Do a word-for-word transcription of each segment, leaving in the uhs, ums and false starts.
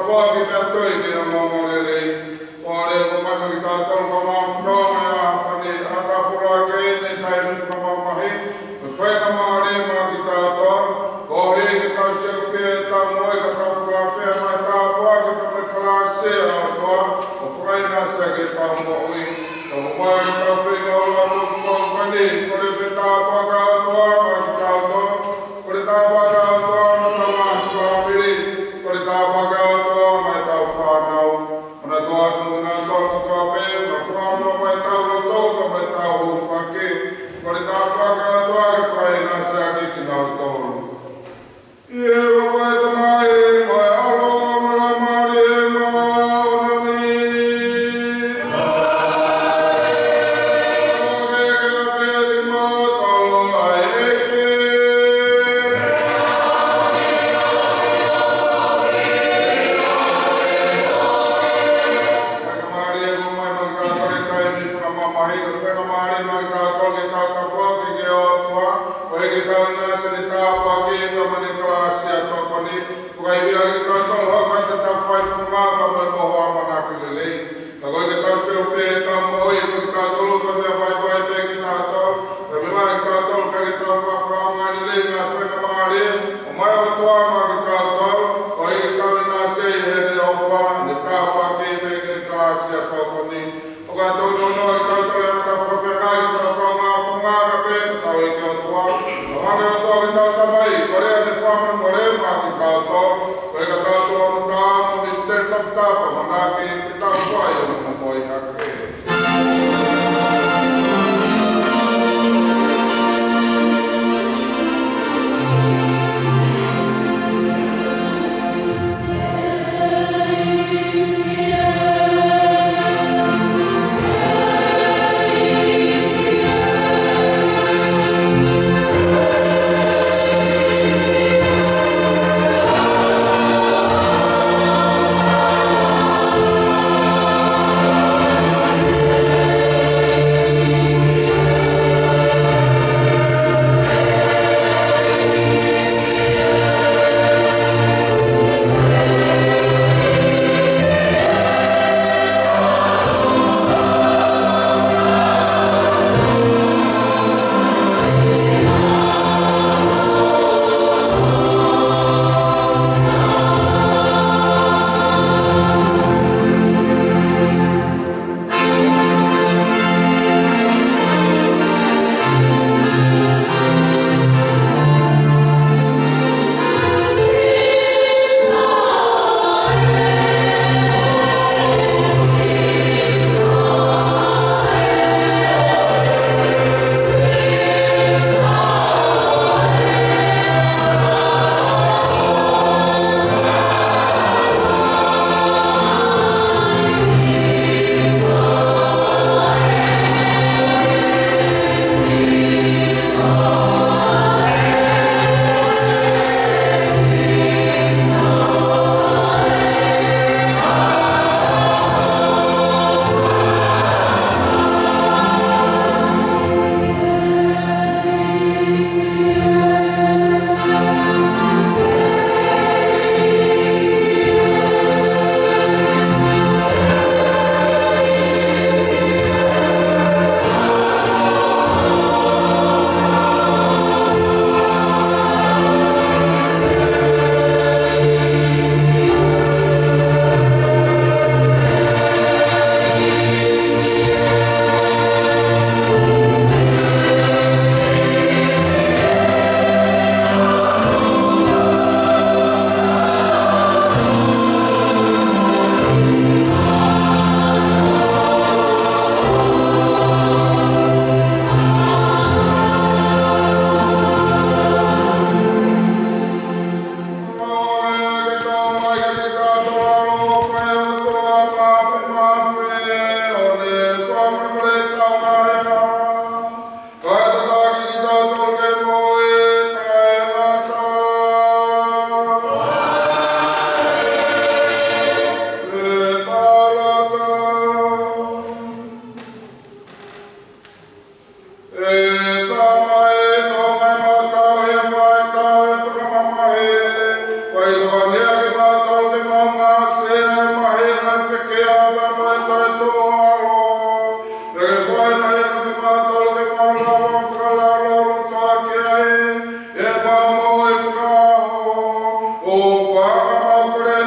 Foaki pē ʻa e toi ke ʻi ai ha ongoongolelei. Kole ʻoku ʻomai maʻa kitautolu ko e ngaahi fononga ʻa e ʻaho ni, ʻa e tāpuaki ʻi he taimi fakamamahi, mo e faingamālie maʻa kitautolu, koeʻuhi ke tau siofia ʻetau moʻui ka tau fakafeʻao mai he tāpuaki pea mo e kalasi ʻa e ʻOtua, ʻo fakaʻinasi ʻaki ʻetau moʻui. Ka ʻoku ʻomai ʻetau feinga ʻo lau ʻa e kōmani, kole pē tāpuaki ʻa e ʻOtua maʻa kitautolu, kole tāpuaki ʻa e ʻOtua maʻa hotau ngaahi fāmili, kole tāpuaki ʻa e ʻOtua maʻa ʻetau fānau. Manatuʻi atu kinautolu kotoa pē, mo e fakamoʻoni maʻa ʻetau loto, pea mo ʻetau hūfaki. Kole tāpuaki ʻa e ʻOtua ke fakaʻinasi ʻaki kinautolu. ʻI he huafa ʻo e Tamai, mo e ʻAlo, mo e Laumālie Māʻoniʻoni. ʻOku ke ke ʻafio ʻiate kimoutolu ʻa e ʻEiki. Faingamālie ʻoku ʻomai maʻa kitautolu he taimi fakamamahi, ko e faingamālie maʻa kitautolu ke tau tafoki ki he ʻOtua, koeʻuhi ke tau ʻinasi ʻi he tāpuaki pea mo e kalasi ʻa e tokoni. Fakaivia kitautolu ʻo hoko ʻi heʻetau fai funga pea mo e mohu ʻamanaki lelei. Ka koeʻuhi ke tau siofia ʻetau moʻui, ko kitautolu ko e meʻa vaivai pē kitautolu, ka ʻoku lahi kitautolu pē ke tau fakaʻaongaʻi lelei ʻa e faingamālie ʻoku ʻomai ʻe he ʻOtua maʻa kitautolu, koeʻuhi ke tau ʻinasi ʻi heʻene ʻofa, ʻi he tāpuaki pea mo e kalasi ʻa e tokoni. ʻOku tau tōnounou kitautolu ʻi heʻetau fakafeangai ki heʻetau kaungā fononga kae pehē ki hotau ʻEiki ʻOtua. ʻO hangē ko hotau ʻOtua ko e Tamai, ko e lea ʻene fakamolemole maʻa kitautolu, koeʻuhi ka tau tuʻu ʻo mata mo misteri taputapa ʻamanaki ke tau fai ʻo momoi hake.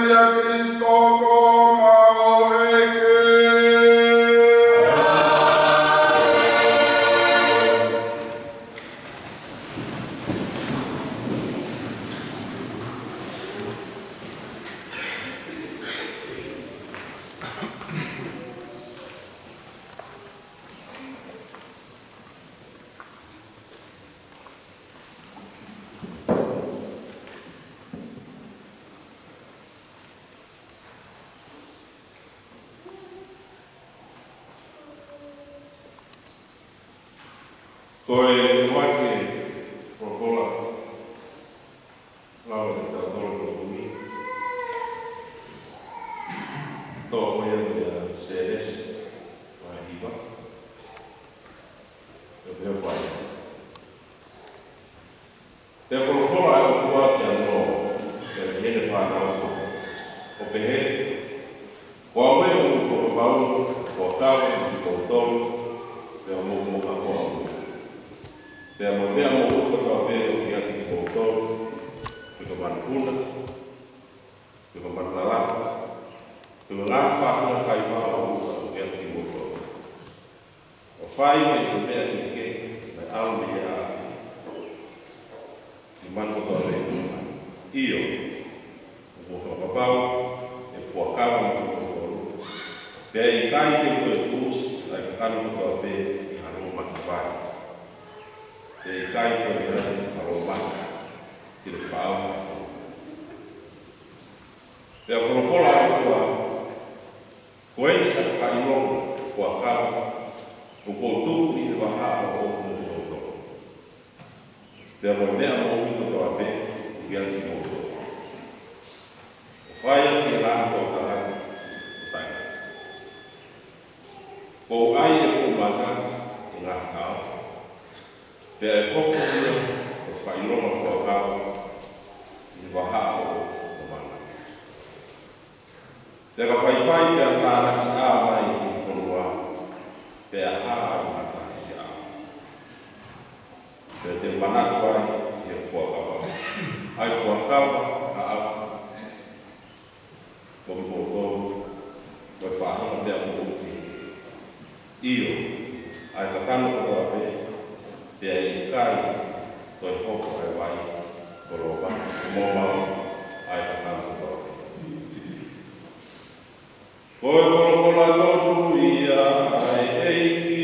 ʻIa Kalaisi ko homau ʻEiki. Ko e ʻuluaki folofola ʻa e ʻetau tolo ko ui. Toʻo ia mei he Sēnesi, vahe hiva. ʻE pehē ʻe fai. Pea folofola ʻa e ʻOtua kia Noa, pea ki heʻene fānau, ʻo pehē, Ko au ē ʻoku ou fakapapau ʻe fuakava mo kimoutolu, pea mo hoʻomou kakoa ʻo ʻuta. Pea mo e meʻa moʻui kotoa pē ʻoku ʻiate kimoutolu, pe ko e manupuna, pe ko e manulalaku, pe ko e ngaahi faʻahinga kai vaʻa ʻoku ʻiate kimoutolu. ʻO fai mei he meʻa kehekehe naʻe ʻalu mei he ʻaʻake, ki he manu kotoa pē ʻi māmani. ʻIo, ʻoku ou fakapapau ʻe fuakava mo kimoutolu, pea ʻe ʻikai te u toe tuʻusi ʻa e kakano kotoa pē ʻi ha lōmaki vai. Pea ʻe ʻikai toe ʻi ai ha lōmaki ke ne fakaʻauha ʻa e fonua. Pea folofola ʻa e ʻOtua, Ko eni ʻa e fakaʻilonga fuakava ʻoku ou tuku ʻi he vahaʻa ʻoʻoku mo kimoutolu, pea mo e meʻa moʻui kotoa pē ʻoku ʻiate kimoutolu, ʻo fai ʻaki e ngaahi tokanga ʻo taʻengata. Kuo u ʻai ʻeku mata ʻi he ngaahi ʻao, pea ʻe hoko ia ko e fakaʻilonga fuakava ʻi he vahaʻa ʻoʻoku mo manava. Pea ka faifai pea tānaki ʻā mai ki he fonua, pea hā ʻa e mata ʻi he ʻao, pea te u manatu ai ki he fuakava, ʻa e fuakava ʻaʻaku mo kimoutolu, mo e faʻahinga meʻa moʻui kehekehe. ʻIo, ʻa e kakano kotoa pē, pea ʻe ʻikai toe hoko ʻa e vai, ko e lōmaki, ʻe maumau ʻa e kakano kotoa pē. Ko e folofola tonu ia ʻa e ʻEiki.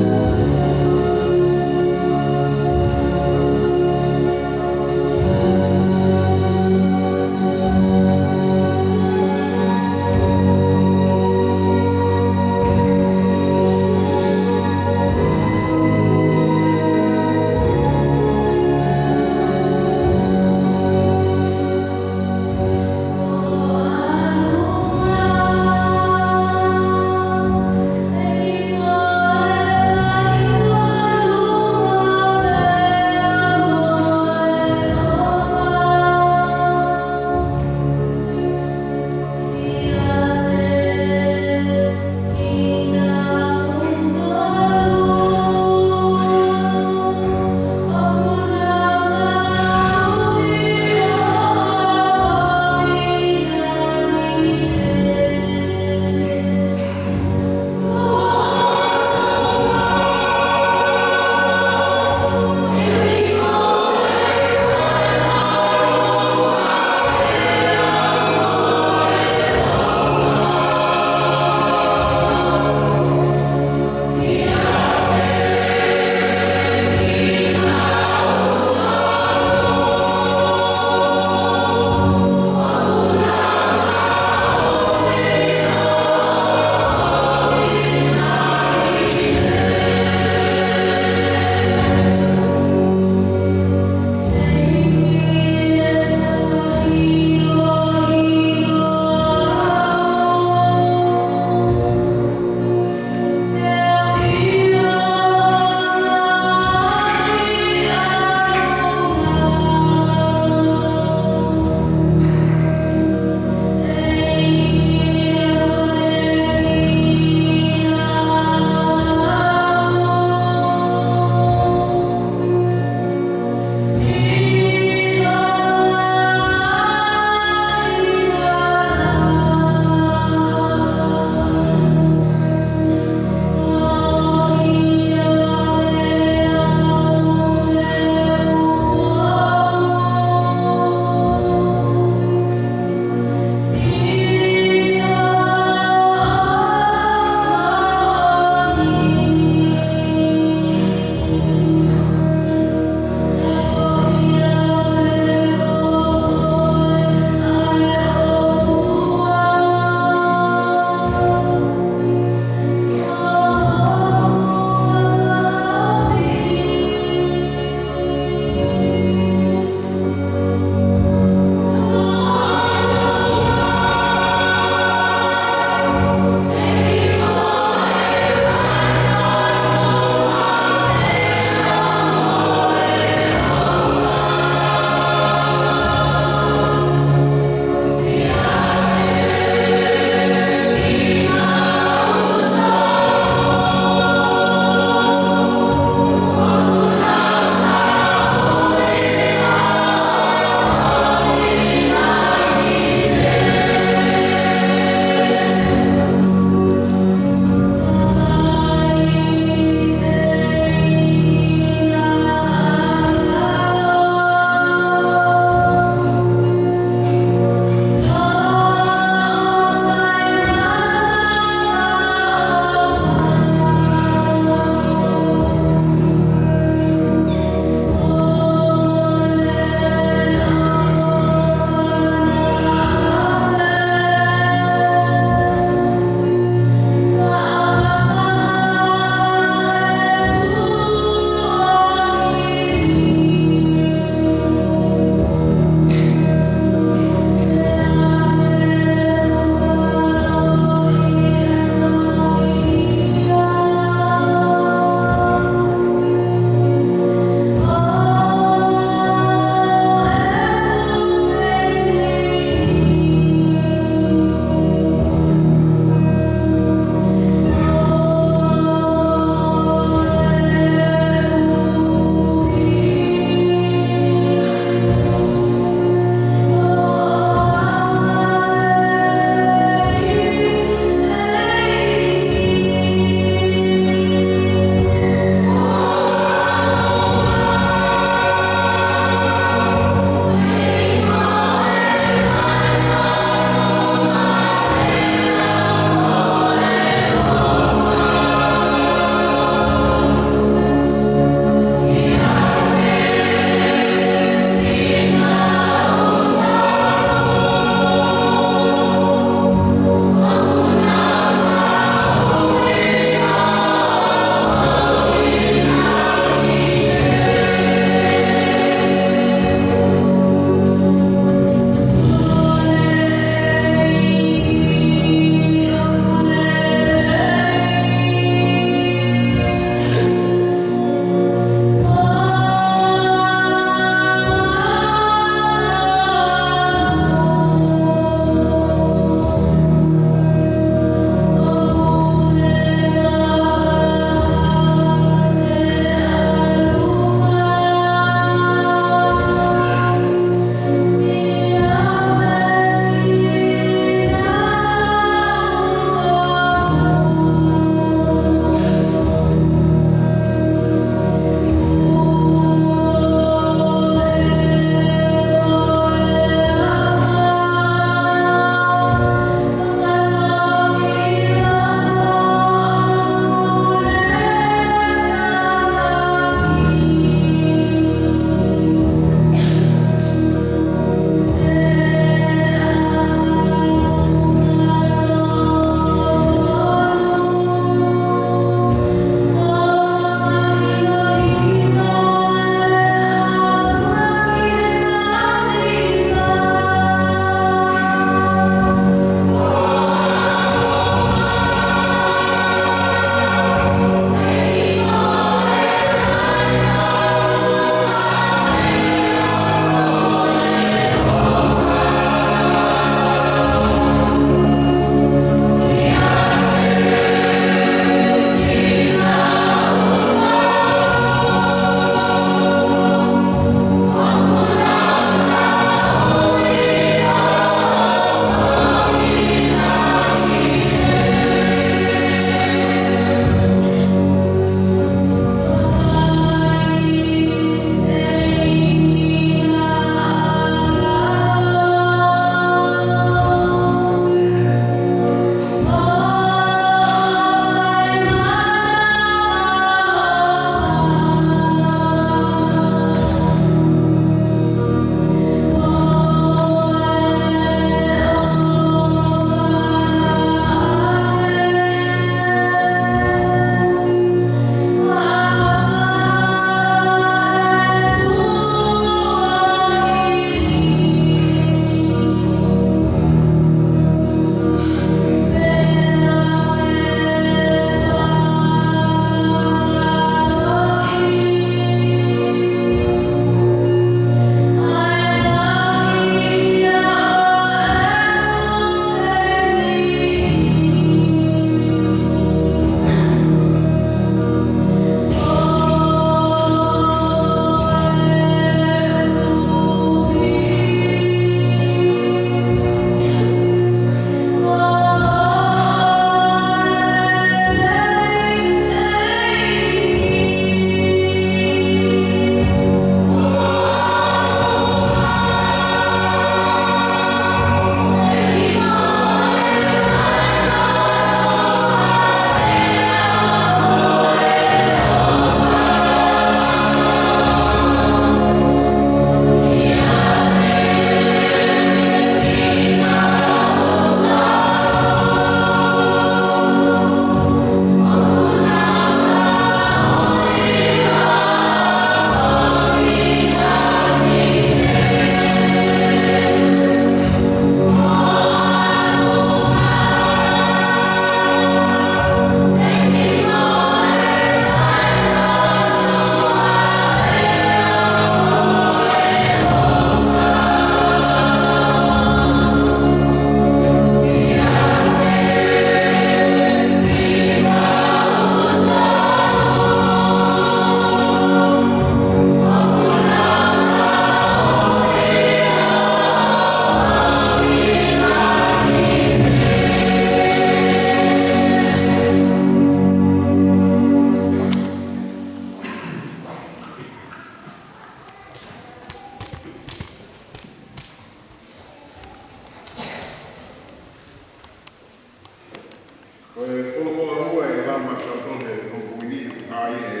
Ko e folofola ʻoku ʻoatu kiate kitautolu he pongipongi ni, ʻa ia ʻi he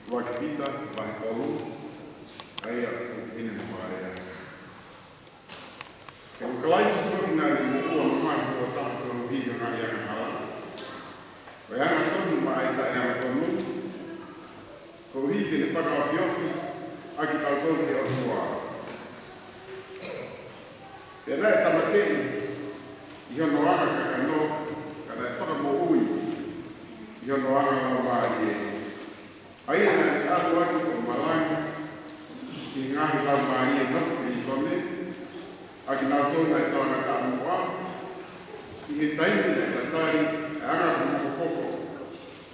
ʻuluaki Pita, vahe tolu, ʻa ia ʻoku peheni ʻa e fakalea: He ko Kalaisi foki naʻe moʻua mamahi kotoa pē koeʻuhi ko e ngaahi angahala, ko e angatonu maʻa e taʻeangatonu, koeʻuhi ke ne fakaofiofi ʻa kitautolu ki he ʻOtua. Pea naʻe tāmateʻi ʻi hono anga kakano, ka naʻe fakamoʻui ʻi hono anga laumālie. ʻA ia naʻe ʻalu ʻaki ʻo malangaʻi ʻa e ngaahi laumālie naʻe ʻi he pilīsone, ʻa kinautolu naʻe talangataʻa muʻa, ʻi he taimi naʻe tatali ai ʻa e anga fakapokopoko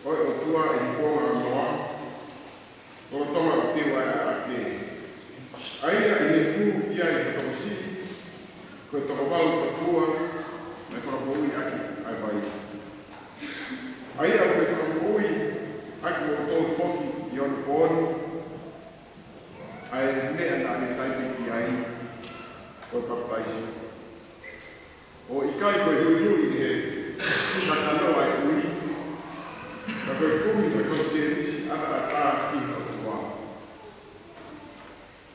ʻo e ʻOtua ʻi he kuonga ʻo Noa, lolotonga ʻo e Piu ʻa e ʻAʻake. ʻA ia ʻi he hū ki ai ha tokosiʻi, ko e toko valu tokua, naʻe fakamoʻui ʻaki ʻa e vai. ʻA ia ʻoku ne fakamoʻui ʻaki kimoutolu foki ʻi onopooni, ʻa e meʻa naʻa ne taipe ki ai, ko e papitaiso. ʻO ʻikai ko e huihui ʻi he kakano ʻa e ʻuli, ka ko e kumi ha kau sēvisi ʻataʻatā ki he ʻOtua.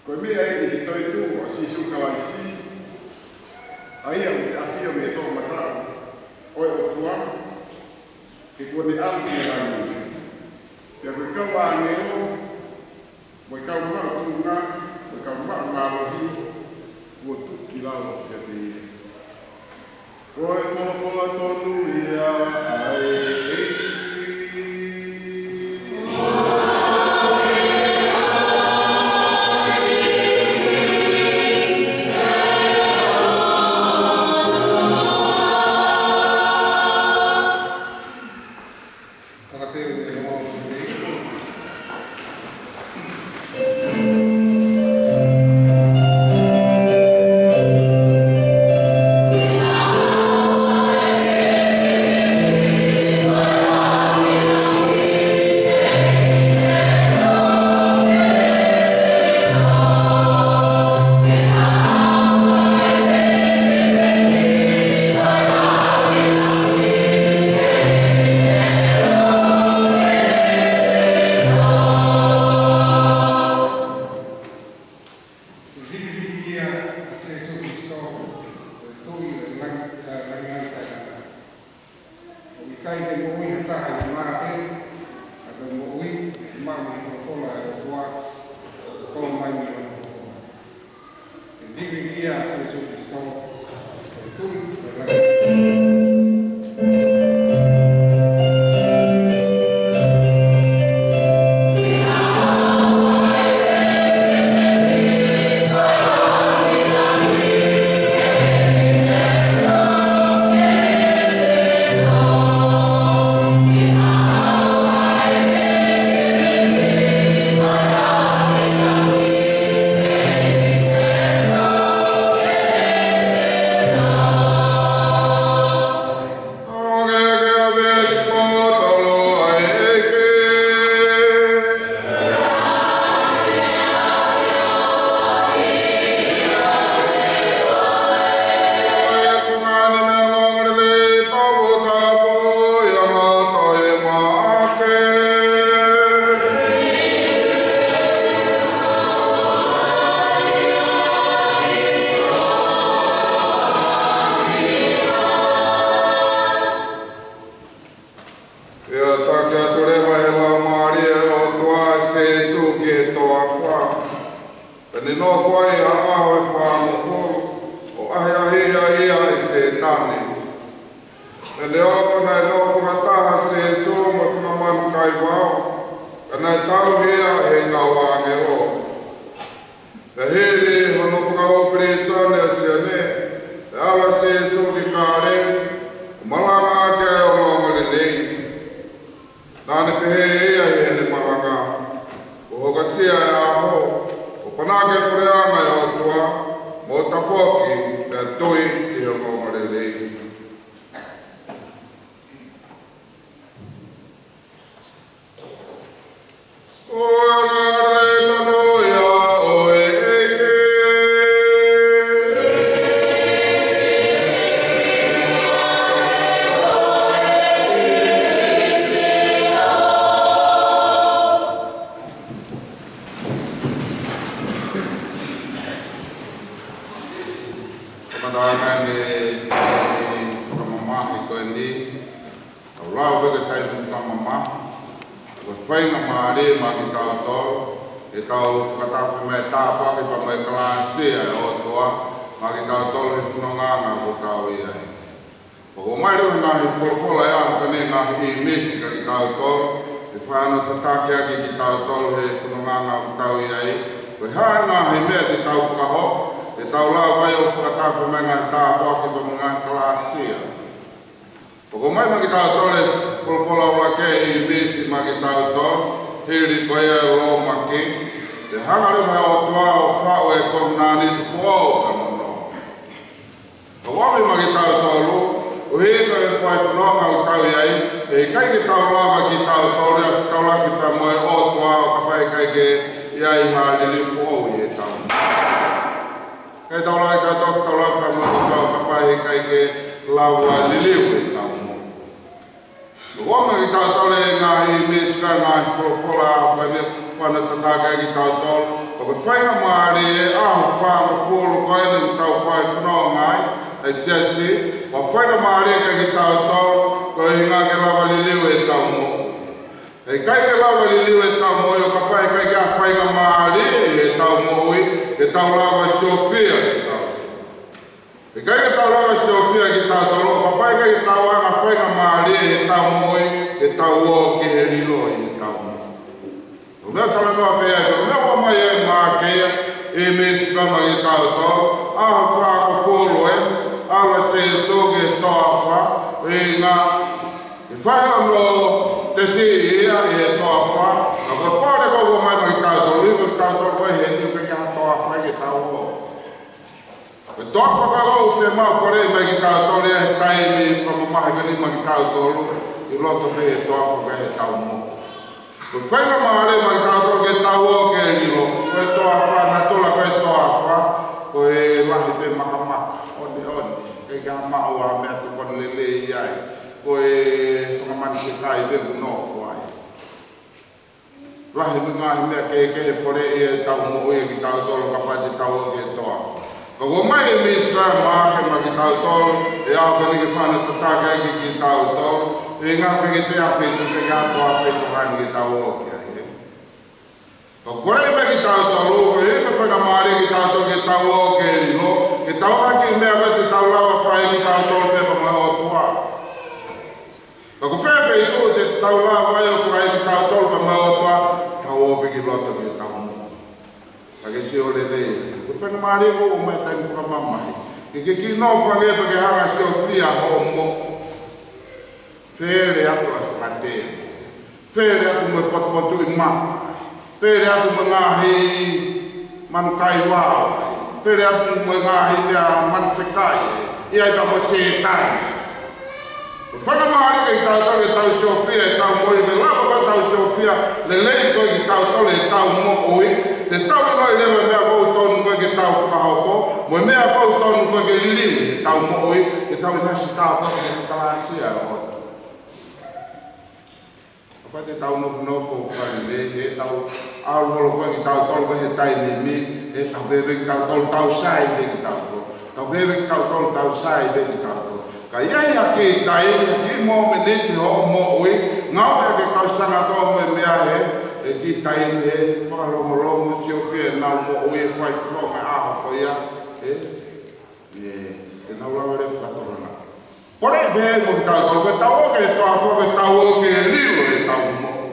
Ko e meʻa ʻi he toetuʻu ʻa Sīsū Kalaisi, ʻa ia ʻoku ʻafio mei he toʻomataʻu ʻo e ʻOtua, he kuo ne ʻalu ki langi. Pea ko e kau ʻāngelo, mo e kau maʻu tuʻunga, mo e kau maʻu mālohi, kuo tuʻu ki lalo kiate ia. Ko e folofola tonu ia ʻa e ʻEiki. Fakateu e ʻOtua. Ko e hikihiki ia ʻa Sīsū Kalaisi, ko e Tuʻi ʻo e langi, ʻa e langilangi taʻengata. ʻOku ʻikai ke moʻui ha taha ʻi he mate, ka ko e moʻui ʻoku maʻu mei he folofola ʻa e ʻOtua, ʻoku tō mai mei hono folofola. Ko e hikihiki ia ʻa Sīsū Kalaisi, ko e Tuʻi ʻo e langi. ʻIo, taki atu leva ʻe he Laumālie ʻo e ʻOtua ʻa Sīsū ki he toafa. Pea ne nofo ai ʻi ha ʻaho ʻe fāngofulu, ʻo ʻahiʻahiʻi ai ia ʻe Sētane. Pea neongo naʻe nofo fakataha ʻa Sīsū mo e fanga manu kaivao, ka naʻe tauhi ia ʻe heʻenau ʻāngelo. Pea hili hono fakahū pilīsone ʻo Sione, pea ʻalu ʻa Sīsū ki Kāleli, ʻo malangaʻaki ʻa e ongoongolelei. Naʻa ne pehē ʻe ia ʻi heʻene malanga: Kuo hokosia e ʻaho, kuo panaki e puleʻanga ʻo e ʻOtua, mo tafoki, pea tui ki he ongoongolelei. Ko e ngaahi lēkono ia ʻo e ʻEiki. Ko eni, tau lau pē ki he taimi fakamamahi, ko e faingamālie maʻa kitautolu, ke tau fakatafe mai e tāpuaki pea mo e kalāsia ʻa e ʻOtua, maʻa kitautolu he fononga ʻoku tau ʻi ai. ʻOku ʻomai leva e ngaahi folofola ʻa e ʻaho ko eni, ngaahi ʻīmisi kia kitautolu, ke fai hano tataki ʻaki kitautolu he fononga ʻoku tau ʻi ai. Ko e hā e ngaahi meʻa te tau fakahoko, ke tau lava ai ʻo fakatafe mai e ngaahi tāpuaki pea mo e ngaahi kalāsia. ʻOku ʻomai maʻa kitautolu e folofola ʻuluaki ʻo e ʻīmisi maʻa kitautolu, hili ko ia e lōmaki, ke hanga leva ʻe he ʻOtua ʻo faʻu e kovinānite foʻou pea mo hono. ʻOku ʻomi maʻa kitautolu, ʻuhi ko e fai fononga ʻoku tau ʻi ai, ʻe ʻikai ke tau lava kitautolu, ʻa e fetaulaki pea mo e ʻOtua ʻo kapau ʻe ʻikai ke ʻi ai ha liliu foʻou ʻi heʻetau. ʻIkai tau lava kitautolu ʻo fetaulaki pea mo e ʻOtua ʻo kapau ʻe ʻikai ke lava liliu ʻetau moʻui. ʻOku ʻomai maʻa kitautolu e ngaahi ʻīmisi, ngaahi folofola ʻa e ʻaho ko eni, fai hano tataki ʻaki kitautolu. Ko e faingamālie ʻo e ʻaho fāngofulu ko eni ʻoku tau fai fononga ai, ʻa e siasi, ko e faingamālie kia kitautolu, koeʻuhi ke lava liliu ʻetau moʻui. ʻE ʻikai ke lava liliu ʻetau moʻui ʻo kapau ʻe ʻikai ke ʻi ai ha faingamālie ʻi heʻetau moʻui, ke tau lava siofia kitautolu. ʻE ʻikai ke tau lava siofia kitautolu, ʻo kapau ʻe ʻikai ke tau ʻi ai ha faingamālie ʻi heʻetau moʻui, ke tau ō ki he lilo ʻi heʻetau moʻui. Ko e meʻa talanoa pē ia, ko e meʻa ʻoku ʻomai ʻe Maʻake ia, ʻīmisi pea maʻa kitautolu, ʻaho fāngofulu ē, ʻalu ʻa Sīsū ki he toafa, ʻuhinga, ke fai hono tesi ia ʻi he toafa, ka ko e pole ʻoku ʻomai maʻa kitautolu, ʻuhi ko kitautolu ko ē heni ʻoku ʻikai ha toafa ke tau ō. Ko e toafa ko ē ʻoku fiemaʻu ʻo poleʻi maʻa kitautolu ia he taimi fakamamahi ko eni maʻa kitautolu, ʻi loto pē he toafa ko ē heʻetau moʻui. Ko e faingamālie maʻa kitautolu ke tau ō ki he lilo, ko e toafa, natula ko e toafa, ko e lahi pē makamaka, ʻoneʻone, ʻikai ke maʻu ha meʻa tokoni lelei ai, ko e fanga manu sekai pē ʻoku nofo ai. Lahi mo e ngaahi meʻa kehekehe ʻe poleʻi ʻetau moʻui ʻe kitautolu kapau te tau ō ki he toafa. Ka ʻoku ʻomai ʻe he ʻīmisi ʻa Maʻake maʻa kitautolu, ʻi he ʻaho ko eni ke fai hano tataki ʻaki kitautolu, ʻuhinga ʻoku ʻikai ke toe ʻi ai ha feituʻu, ʻikai ke ʻi ai ha toafa ʻe tokoni ke tau ō ki ai. Ka ʻoku poleʻi maʻa kitautolu, koeʻuhi ko e faingamālie kia kitautolu ke tau ō ki he lilo, ke tau ʻi ai ha kiʻi meʻa ko ē te tau lava fai kitautolu pē pea mo e ʻOtua. Ka ko fē feituʻu te tau lava ai ʻo fai kitautolu pea mo e ʻOtua, tau ō pē ki loto ki heʻetau moʻui. Ka ke sio lelei, ko e faingamālie ʻoku ʻomai he taimi fakamamahi. Ke ke kiʻi nofo ange pea ke hanga ʻo siofia hoʻo moʻui. Fele atu ʻa e fakatevo. Fele atu mo e potupotuʻi maka. Fele atu mo e ngaahi manu kaivao. Fele atu mo e ngaahi meʻa manu sekai. ʻI ai pea mo Sētane. Ko e faingamālie kia kitautolu ke tau siofia ʻetau moʻui, ke lava ʻo tau siofia lelei ko ē kitautolu ʻetau moʻui, te tau ʻiloʻi leva e meʻa ʻoku totonu ko ē ke tau fakahoko, mo e meʻa ʻoku totonu ko ē ke liliu ʻetau moʻui, ke tau ʻinasi tāpuaki he kalāsia ʻo e ʻOtua. Kapau te tau nofonofo fai lelei, ʻe tau ʻalu holo ko ē kitautolu ko ē he taimi ni, ʻe tau pehē pē kitautolu tau sai pē kitautolu. Tau pehē pē kitautolu tau sai pē kitautolu. Ka ʻi ai ha kiʻi taimi, ha kiʻi mōmeniti hoʻo moʻui, ngāue ke kau sanga tō mo e meʻa he, ʻe kiʻi taimi he, fakalongolongo, siofia ʻenau moʻui, ʻe fai fononga ʻaho ko ia, ʻe, ʻe, ʻe nau lava leva fakatokanga. Poleʻi pē mo kitautolu, ko ʻetau ō ki he toafa, ko ʻetau ō ki he lilo ʻetau moʻui.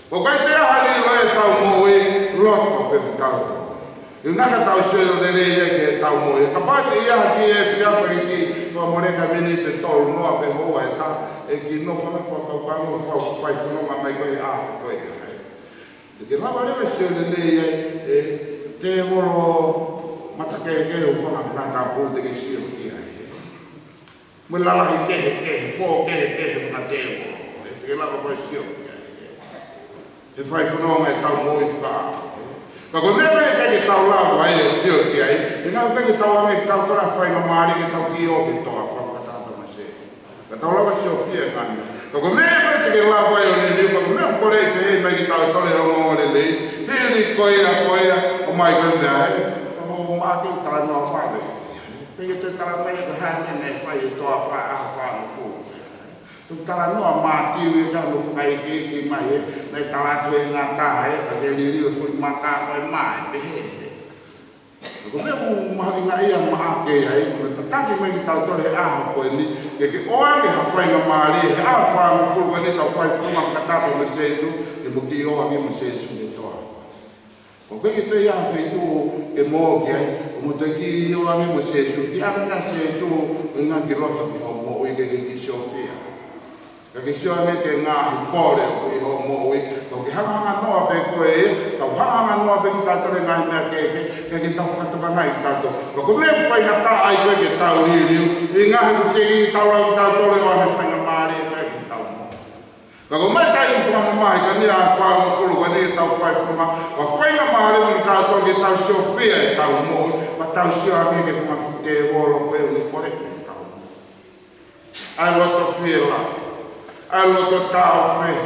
ʻOku ʻikai toe ʻi ai ha lilo ʻetau moʻui, loto pē kitautolu. ʻUhinga ke tau sio lelei ai ki heʻetau moʻui. Kapau ʻe ʻi ai ha kiʻi efiafi, kiʻi fakamole ka miniti ʻe tolu noa pe houa ʻe taha, ʻe kiʻi nofo ʻo fakakaukau mo fai fononga mai ko ē he ʻaho ko ē. Te ke lava leva ʻo sio lelei ai, ʻe, tēvolo mata kehekehe ʻoku fanga fanga tapu te ke sio ki ai. Mo e lalahi kehekehe, fō kehekehe fanga tēvolo. ʻE, te ke lava koe ʻo sio ki ai. ʻE fai fononga ʻetau moʻui fakaʻaho. Ka ko e meʻa ʻe ʻikai ke tau lava ai ʻo sio ki ai, ʻuhinga ʻoku ʻikai ke tau hanga ʻe kitautolu ha faingamālie ke tau kiʻi ō ki he toafa fakataha pea mo Sētane. Ka tau lava siofia e ngaahi meʻa. Ka ko e meʻa ʻe ʻikai te ke lava ai ʻo liliu, ka ko e meʻa ʻoku poleʻi pē ia maʻa kitautolu he ongoongolelei, hili ko ia, ko ia, ʻomai ko e meʻa ē. Ka ko Maʻake ʻoku talanoa fale. ʻIkai ke toe tala mai ko e hā e meʻa naʻe fai he toafa ʻaho fāngofulu. Ko e talanoa Mātiu ia ka mo fakaʻekeʻeke mai ē, naʻe tala atu ʻe he ngata ē, ka ke liliu e foʻi maka ko e mā ē, pehē ē. Ko e meʻa ʻoku mahuʻinga ia maʻa ke ai, ʻoku ne tataki mai kitautolu he ʻaho ko eni, ke ke ʻoange ha faingamālie, he ʻaho fāngofulu ko eni ʻetau fai fononga fakataha mo Sēsū, ke mo kiʻi ō ange mo Sēsū ki he toafa. ʻOku ʻikai ke toe ʻi ai ha feituʻu ke mo ō ki ai, ʻo mo toe kiʻi ō ange mo Sēsū, kiʻi ʻave ʻa Sēsū, ʻo ʻinga ki loto ki hoʻo moʻui ke ke kiʻi siofia. Ka ke sio ange ki he ngaahi pole ʻoku ʻi hoʻo moʻui, ka ke hangahanga noa pē koe, tau hangahanga noa pē kitautolu he ngaahi meʻa kehekehe, ke ke tau fakatokangaʻi kitautolu. Ka ko e meʻa ʻoku faingataʻa ai ko ē ke tau liliu, ʻi he ngaahi ʻoku teʻeki ke tau lau kitautolu ʻo ʻoange faingamālie ko ē ke tau moʻui. Ka ko e meʻa taimi fakamamahi ko eni ʻa e fāngofulu ko eni ʻetau fai fononga, ʻoku faingamālie mo kitautolu ke tau siofia ʻetau moʻui, pea tau sio ange ki he fanga fuʻu tēvolo ko ē ʻoku ne koleki ʻetau moʻui. ʻA e loto fielahi, ʻa e loto taʻofehi,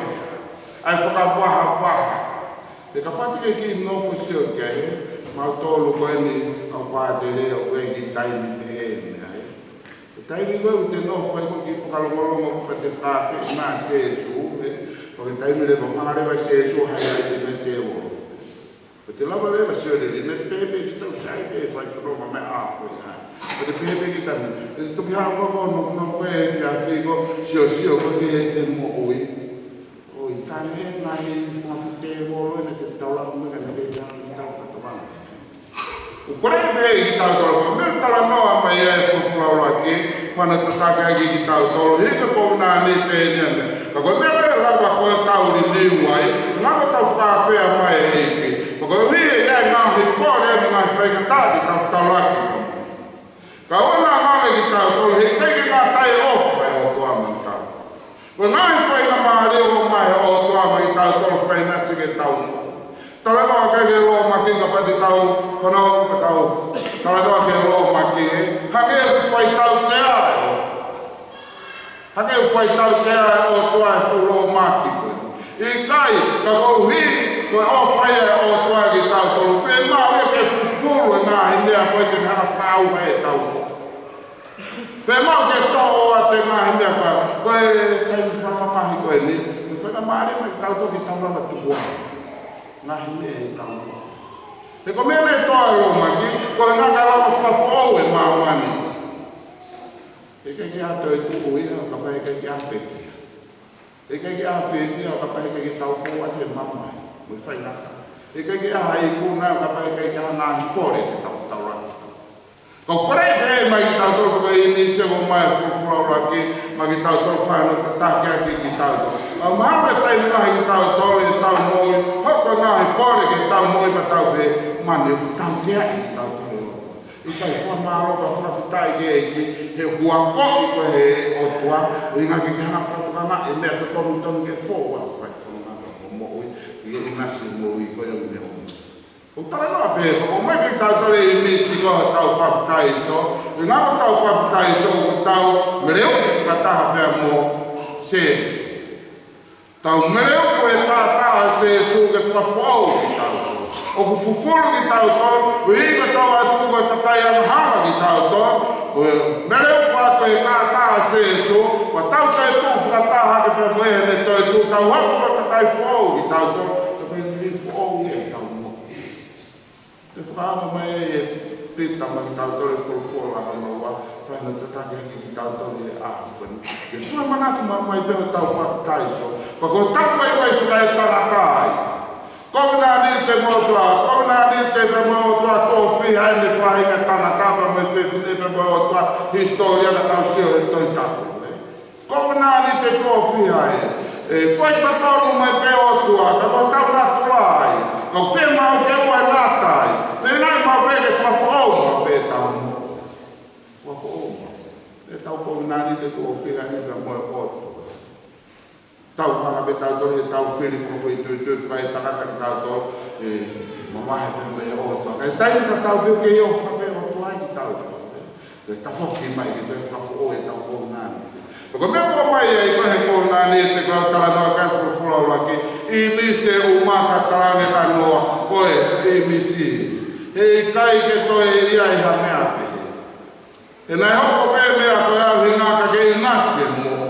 ʻa e fakavahavaha. He kapau te ke kiʻi nofo sio ki ai, mautolu ko eni ʻoku pātele ʻoku ʻi ai e kiʻi taimi pehē ni ai. Ko e taimi ko ē ʻoku te nofo ai ʻoku ke kiʻi fakalongolongo pea te fakaafeʻi mai ʻa Sēsū, ē? Ko e taimi leva ʻoku hanga leva ʻe Sēsū ʻo highlight mai e tēvolo. Ko e te lava leva sio lelei, meʻa pehē pē kita ʻoku sai pē fai fononga mai ʻa ko ia. Ko e te pehē pē kita ni, ʻe toki haʻu ko ē ʻo nofo nofo pē he efiafi ko ē, sio sio ko ē ki heʻete moʻui. ʻOi, ka ne ngaahi fanga fuʻu tēvolo ē naʻe te tau lava mo e ka ne te tau tau katoa. ʻOku kole pē kitautolu, ko e meʻa talanoa mai ʻa e folofola ʻuluaki, fana tataki ai kitautolu, hiki ko e kovinānite eni ʻa e meʻa. Ka ko e meʻa pē lava ko ē tau liliu ai, ngā ko ʻetau fakaafeʻi mai e ʻEiki. Ka koeʻuhi ʻe ʻi ai e ngaahi pole mo e ngaahi faingataʻa ke tau fetaulaki. Ka ʻoua naʻa ngalo kitautolu, heʻikai ke ngata ai e ʻofa ʻa e ʻOtua maʻa kitautolu. Ko e ngaahi faingamālie ʻoku ʻomai ʻe he ʻOtua maʻa kitautolu fakaʻinasi ke tau moʻui. Talanoa ki he lōmaki kapau te tau fanongo ka tau talanoa ki he lōmaki ē. Hangē ʻoku fai tautea ē. Hangē ʻoku fai tautea ʻe he ʻOtua e fuʻu lōmaki ko ē. ʻIkai, ka koeʻuhi ko e ʻofa ia ʻa e ʻOtua kiate kitautolu. Fiemaʻu ia ke fufulu e ngaahi meʻa ko ē te ne hanga fakaʻauha ʻetau moʻui. Fiemaʻu ke toʻo ʻa e ngaahi meʻa ko ē, ko e taimi fakamamahi ko eni, ko e faingamālie maʻa kitautolu ke tau lava tukuange ngaahi meʻa ʻi heʻetau moʻui. He ko e meʻa ʻe toʻo ʻe he lōmaki, ko e ngaahi lava fakafoʻou e māmani. Heʻikai ke ʻi ai ha toetuʻu ia, kapau heʻikai ke ʻi ai ha pekia. Heʻikai ke ʻi ai ha fiefia, kapau heʻikai ke tau foʻou ʻa e mamahi mo e faingataʻa. Heʻikai ke ʻi ai ha ikuna, kapau heʻikai ke ʻi ai ha ngaahi pole ke tau fetaulaki. Ka ʻoku kole pē maʻa kitautolu ko e ʻīmisi ʻoku ʻomai ʻe he folofola ʻuluaki maʻa kitautolu fano tataki ʻaki kitautolu. ʻOku mahalo ʻe taimi lahi kitautolu ʻi heʻetau moʻui, hoko e ngaahi pole ki heʻetau moʻui pea tau pehē, mani ʻoku tauteaʻi kitautolu ʻe he ʻOtua. ʻIkai, fakamālō pea fakafetaʻi ki he ʻEiki, he ʻoku akoʻi koe ʻe he ʻOtua, ʻuhinga ke ke hanga fakatokangaʻi e meʻa totonu tonu ke fou ʻa e fai fononga mo e moʻui, ke ke ʻinasi moʻui ko e ʻuhinga ʻo e moʻui. ʻOku talanoa pē, ʻoku ʻomai kiate kitautolu e ʻīmisi ko hotau papitaiso, ʻuhinga ko hotau papitaiso, ʻoku tau meleuki fakataha pea mo Sēsū. Tau meleuki he taʻataʻa ʻo Sēsū ke fakafoʻou kitautolu. ʻOku fufulu kitautolu, ʻuhinga ko hotau ʻatu ko e kakai angahala kitautolu. Ko e meleuki atu he taʻataʻa ʻo Sēsū, ʻo tau toetuʻu fakataha ke pea mo ia heʻene toetuʻu, tau hoko ko e kakai foʻou kitautolu. Kakai liliu foʻou ia ʻi heʻetau moʻui. Te fakaongo mai ʻe Pita maʻa kitautolu e folofola ʻa e ʻOtua, fai hono tataki ʻaki kitautolu he ʻaho ko eni. Ke fakamanatu mai pē hotau papitaiso, pea ko hotau vaivai fakaetangata ia. Kovinānite mo e ʻOtua, kovinānite pea mo e ʻOtua, tuʻo fiha ʻene faʻahinga tangata pea mo e fefine pea mo e ʻOtua, hisitōlia ka tau sio he Tohi Tapu, ē. Kovinānite tuʻo fiha ē. ʻE fai totonu mai pē ʻOtua, ka ko hotau natula ia. Ka ʻoku fiemaʻu ke ʻoua ʻe ngata ai. Fiemaʻu pē ke fakafoʻou maʻu pē ʻetau moʻui. Fakafoʻou maʻu. ʻEtau kovinānite tuʻo fiha ē pea mo e ʻOtua. Tau hanga pē tautolu heʻetau fili fakafoʻituitui fakaetangata kitautolu, ʻe mavahe pē mo e ʻOtua. Ka ʻi he taimi tatau pē ʻoku kei ʻofa pē ʻOtua kitautolu. Ke tafoki mai ke toe fakafoʻou ʻetau kovinānite. Ko e meʻa ʻoku ʻomai ai ko ē he kovinānite ko e talanoa ki ai e folofola ʻuluaki, ʻīmisi ʻe ʻumaka talaange ʻe Noa, ko e ʻīmisi. Heʻikai ke toe ʻi ai ha meʻa pehē. He naʻe hoko pē meʻa ko ia ʻuhinga ke ʻinasi e moʻui.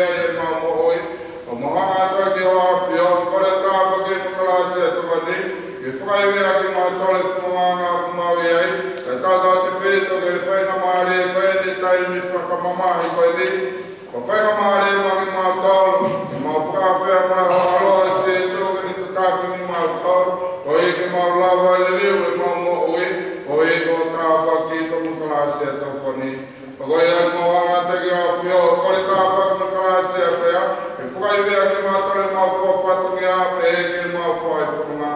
ʻi heʻemau moʻui. ʻOku mau hanga atu ki hoʻo ʻAfio, kole tāpuaki mo e kalāsia ʻo e tokoni, ke fakaivia kimautolu ʻe he fononga ʻoku mau ʻi ai, kae tautautefito ki he faingamālie ko eni, taimi fakamamahi ko eni, ko e faingamālie maʻa kimautolu, ke mau fakaafeʻi mai ho ʻAlo ʻa Sīsū ke ne tataki kimautolu, koeʻuhi ke mau lava ʻo liliu ʻemau moʻui, koeʻuhi ko e tāpuaki mo e kalāsia ʻo e tokoni. Pea ko ia ʻoku mau hanga atu ki hoʻo ʻAfio, kole tāpuaki mo e kalāsia pea, ke fakaivia kimautolu ʻi heʻemau fakafatongia, pea ʻi heʻemau fai fononga.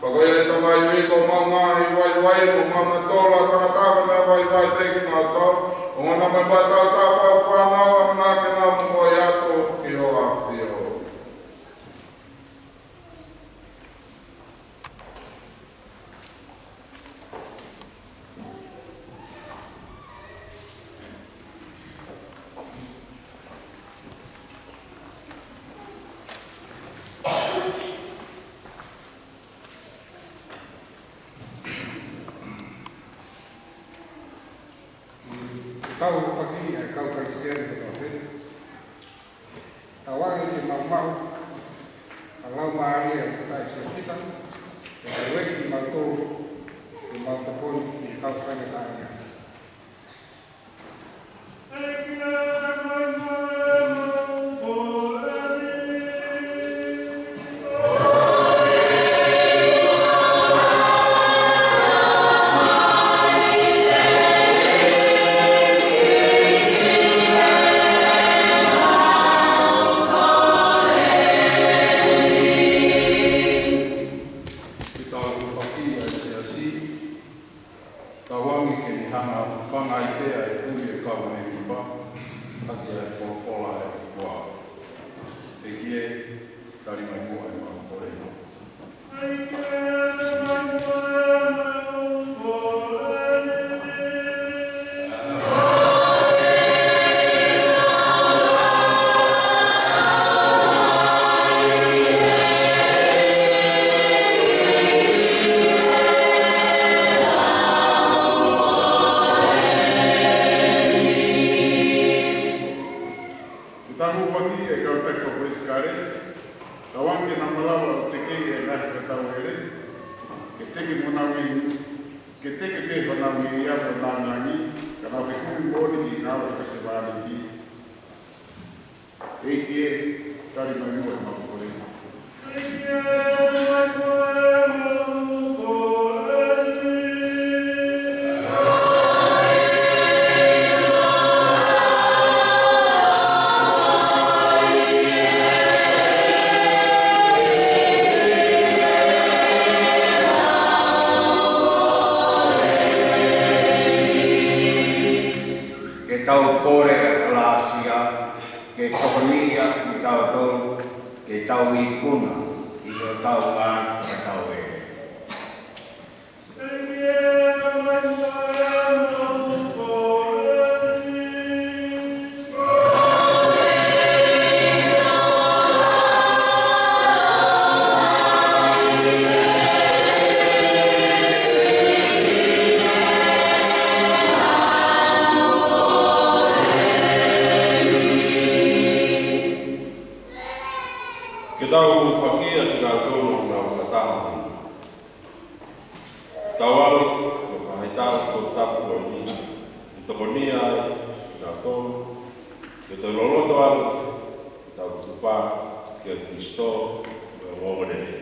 Pea ko ia ʻe Tamai ʻoku mau ngaahi vaivai, ʻoku mau natula tangata mo e meʻa vaivai pē kimautolu, ʻo ngana mai pea tau tāpuaki fānau, ʻamanaki ke mau moʻui atu ki hoʻo ʻAfio. Tau faki ʻa e kau Kalisitiane kotoa pē. Tauange ke maumau ʻa e Laumālie ʻo e Tangata Siokita, ʻo ʻave kimautolu ke mau tokoni ki he kau faingataʻaʻia. Ke tau faki ʻa e siasi, tauange ke ne hanga ʻo fafanga ai pē ʻa e tui ʻa e kau mēmipa, ʻaki ʻa e folofola ʻa e ʻOtua. ʻEiki ē, tali mai muʻa ʻemau kole. Ke tau hūfaki ʻa e kau taki fakapolitikale, tauange ke nau malava ʻo tekeʻi ʻa e ngaahi fakatauele, ke teke mo honau ʻi, ke teke pē honau ʻi ʻa e langilangi, ka nau fekumi moʻoni ki he ngāue fakasevāniti. ʻEiki ē, tali mai muʻa ʻemau kole. Ke tau kole ʻa e kalāsia, ke tokoniʻi kitautolu, ke tau ikuna ʻi hotau ngaahi fakatauele. Ke tau hūfaki ʻa kinautolu ʻoku nau fakataha heni. Tauange ke fai ha taʻu ko e tapu ko eni, ke tokoniʻi kitautolu, ke tau loloto atu, ke tau tupa kia Kalaisi mo e ongoongolelei.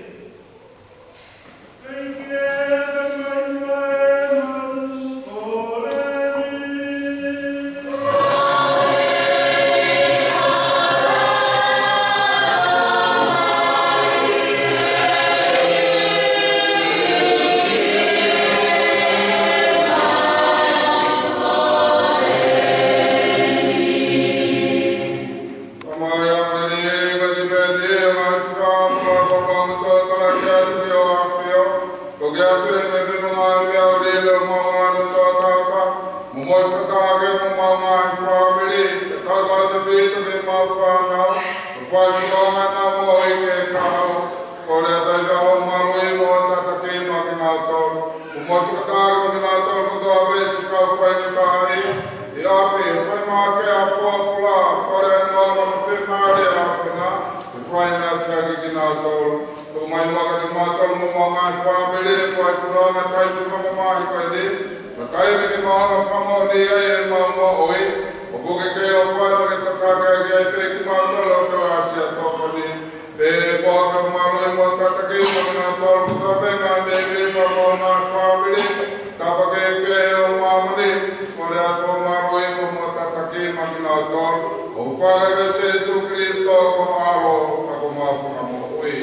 Ko e meʻa ia ʻoku ne lī, ko e tipeti, ʻa e ngaahi fakaʻamu, ko e mau tō tala ki atu ki hoʻo ʻAfio. Ko ke ʻafio mei he feʻunga ʻi he meʻa ʻuli ʻo mau ngāue tōtapa, mo e moʻui fakataha mo homau ngaahi fāmili, kae tautautefito ki heʻemau fānau, ʻo fai fononga ʻenau moʻui ki he kahaʻu. Kole atu ʻa e ʻOtua maluʻi mo tataki mai kinautolu. Ko e moʻui fakataha mo kinautolu kotoa pē siʻi kau faingataʻaʻia ʻi ʻapi, fai mai ke ʻa e pōpula, kole ʻa e ʻOtua mo e Fāmili, fai fononga taimi fakamamahi ko eni, ka taimi ke mau hanga ʻo fakamoʻoni ai ʻemau moʻui, ʻoku ke kei ʻofa mai ke tataki ʻaki ai pē kimautolu ʻo ke ʻasi ʻa tokoni. Pea foaki ʻa e mālohi mo e tataki maʻa kinautolu kotoa pē ngaahi meʻa ke fakamoʻoni ʻa e fāmili, tāpuaki ki he ʻaho ni, kole atu ʻa e mālohi mo e tataki maʻa kinautolu, ʻo fai ʻe Sīsū Kalaisi ko ho ʻAlo, ko homau Fakamoʻui.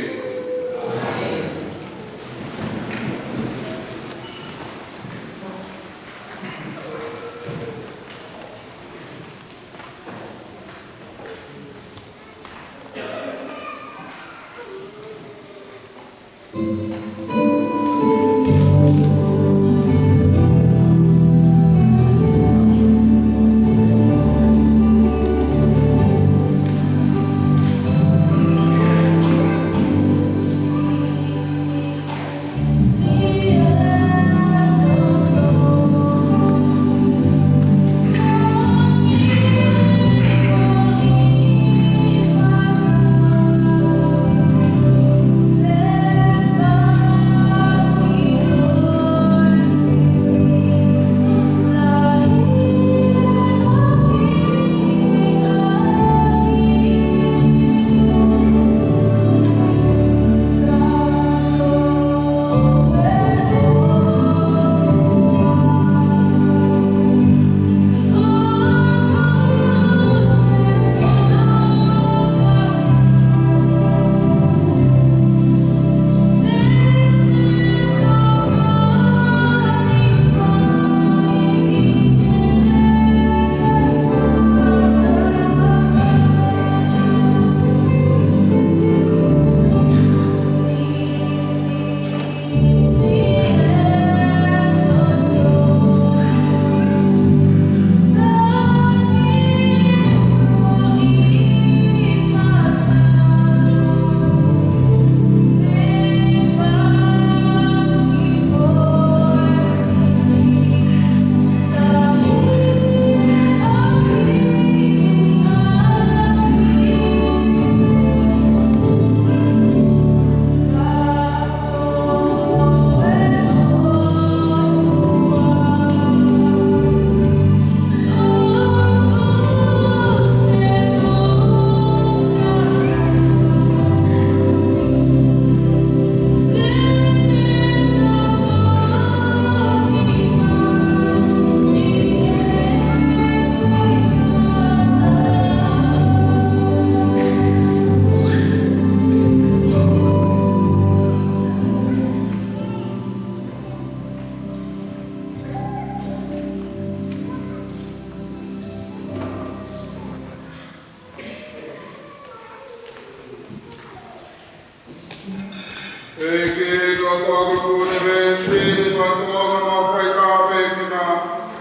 ʻEiki, ko ho ʻUnivēsi ni, ko ho Tuʻi ʻoku mau fai tāpuekina,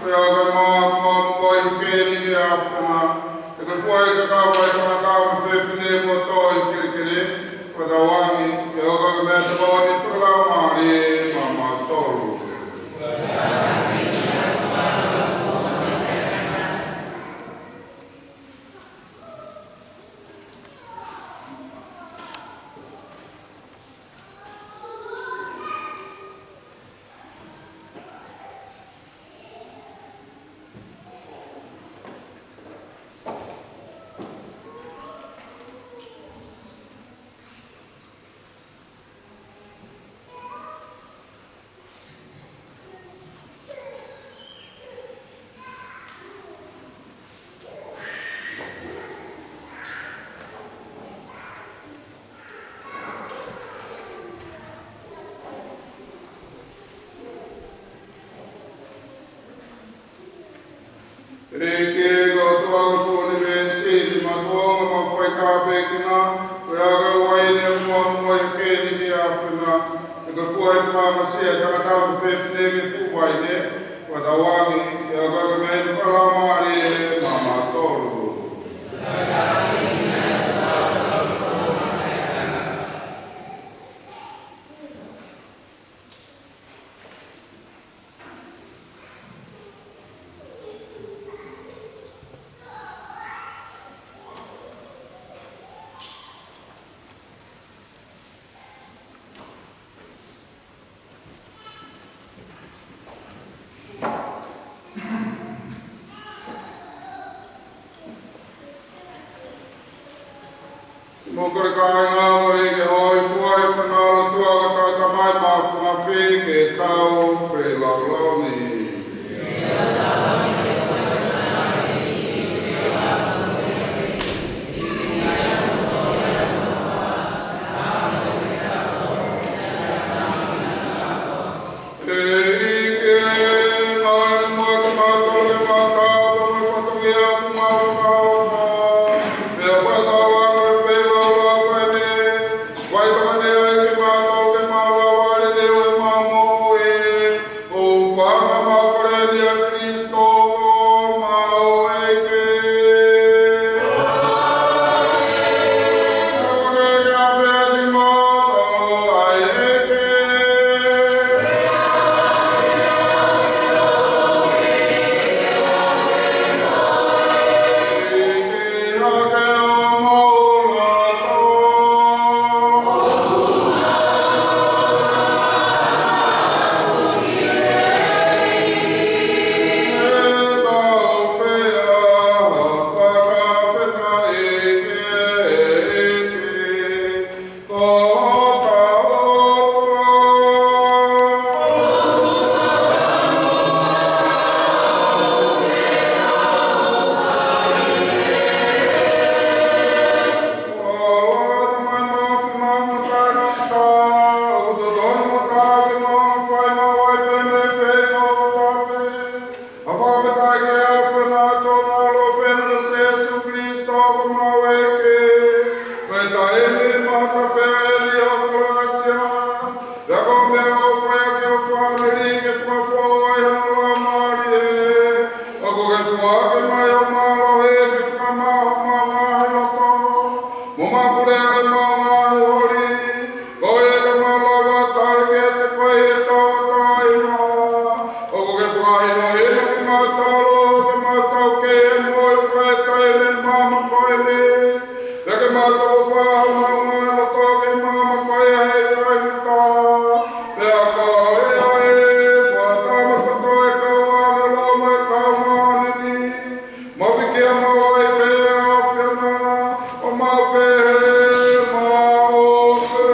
pea ko e mau moʻui ʻi heni ki he ʻAfiona. Ke ke fua ʻi he kakava ʻa e tangata mo e fefine kuo tō ʻi he kelekele, fakatauange ke hoko ko e meʻatokoni ʻo e fakalaumālie maʻamautolu. ʻEiki, ko ho Tuʻi ʻoku ʻunivēsi ni, mātuʻa ʻoku mau fai tāpuekina, ko e ʻaho ko e uaine ʻoku mau moʻui ʻi heni ki he ʻAfiona, ke ke fua ʻi he fakaʻapasia ʻa e tangata mo e fefine ki he fuʻu uaine, fakatauange ke hoko ko e meʻatokoni ʻo e fakalaumālie maʻamautolu. Mo kole kāinga ʻo e ʻEiki ke hōifua ʻi he fonua lotua ʻo e Tamai Māfimafi ke tau feilaulau ni. ʻEiki, ʻoua naʻa mou ʻai kimautolu ke mou tautea, ka ke fakafoki kimautolu mei he ʻaho mahuʻinga. Pea fai kiate kimautolu ʻa e folofola ʻo e ʻaho ni. Fai tokoni ai kimautolu ke mau lava ʻo liliu ʻemau moʻui, ʻo hūfanga ʻemau kole ʻia Kalaisi ko homau ʻEiki. ʻA e fakafetaʻi ki he ʻAfiona ʻi hono ʻAlo, ʻa Sīsū Kalaisi ko homau ʻEiki. Ko e taimi mo e taʻeʻaonga ʻo e kalasia, pea ko e meʻaʻofa ʻa e fāmili ke fakafoʻou ai hono laumālie. ʻOku ke foaki mai ho mālohi ke fakamaʻa homau ngaahi loto, mo mapuleʻi homau ngaahi holi, koeʻuhi ke mau lava ʻo tali kiate koe ʻi he tauʻatāina. ʻOku ke fakahinohino kimautolu ke mau taukei he moʻui ʻo e taimi ʻo e maama ko eni. Pea ke mau tukupā homau ngaahi loto ki he maama ko ia ʻi he taʻengata. Pea ko ia ʻe fakatama kotoa ʻa e kau ʻāngelo mo e kau māʻoniʻoni, mo e ʻEiki, ʻa homau ʻAfiona, ʻo mau pehē maʻu pē.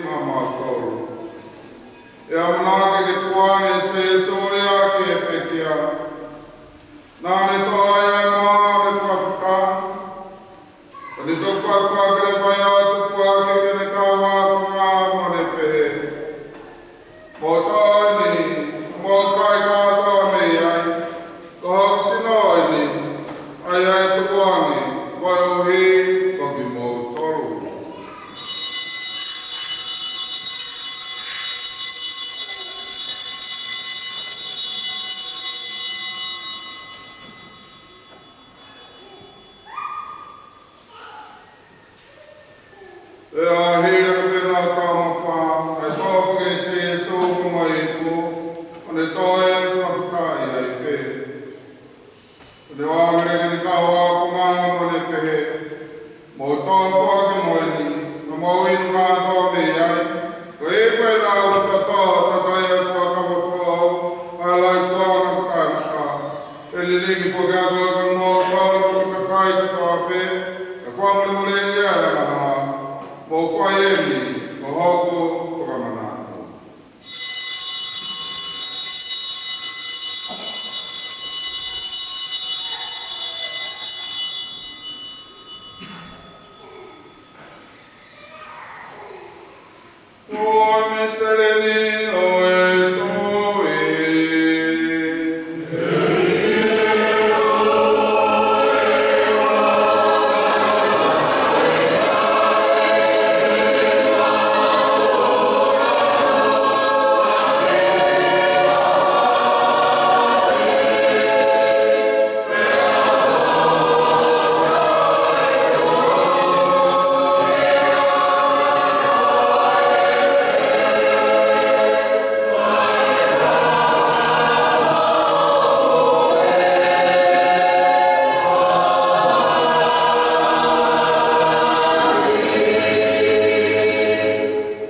maʻamautolu. ʻE ʻamanaki ke tukuange ʻe Sēsū ia ki he pekia. Naʻa ne toʻo ai ʻa e mā ʻo ne fakafetaʻi. Pea ne tuku ʻa e paʻanga ke ne fai ʻo tuku ʻaki ki heʻene kau ākonga mo ne pehē, Mou toʻo eni, mou kai kātoa mei ai, ko hoku sino eni, ʻa ia ʻe tukuange koeʻuhi ko kimoutolu. Pea hili ange pē ʻenau taumafa, naʻe toʻo foki ʻe Sēsū mo e ipu, ʻo ne toe fakafetaʻi ai pē. ʻO ne ʻoange ki heʻene kau ākonga mo ne pehē, Mou toʻo foki mo eni, pea mou inu kātoa mei ai, ko e ipu ena ʻoku toʻo, toʻo ʻi he fuakava foʻou ʻa e lauikuonga ʻo e tangata. ʻE lilingi foki ʻaki ʻe kimoutolu ʻa e kakai kotoa pē, ʻa e fakamolemoleʻi ʻa e angahala. Mou kai eni, ko hoku fakamanatu. Ko e misiteli ni ʻo e tui.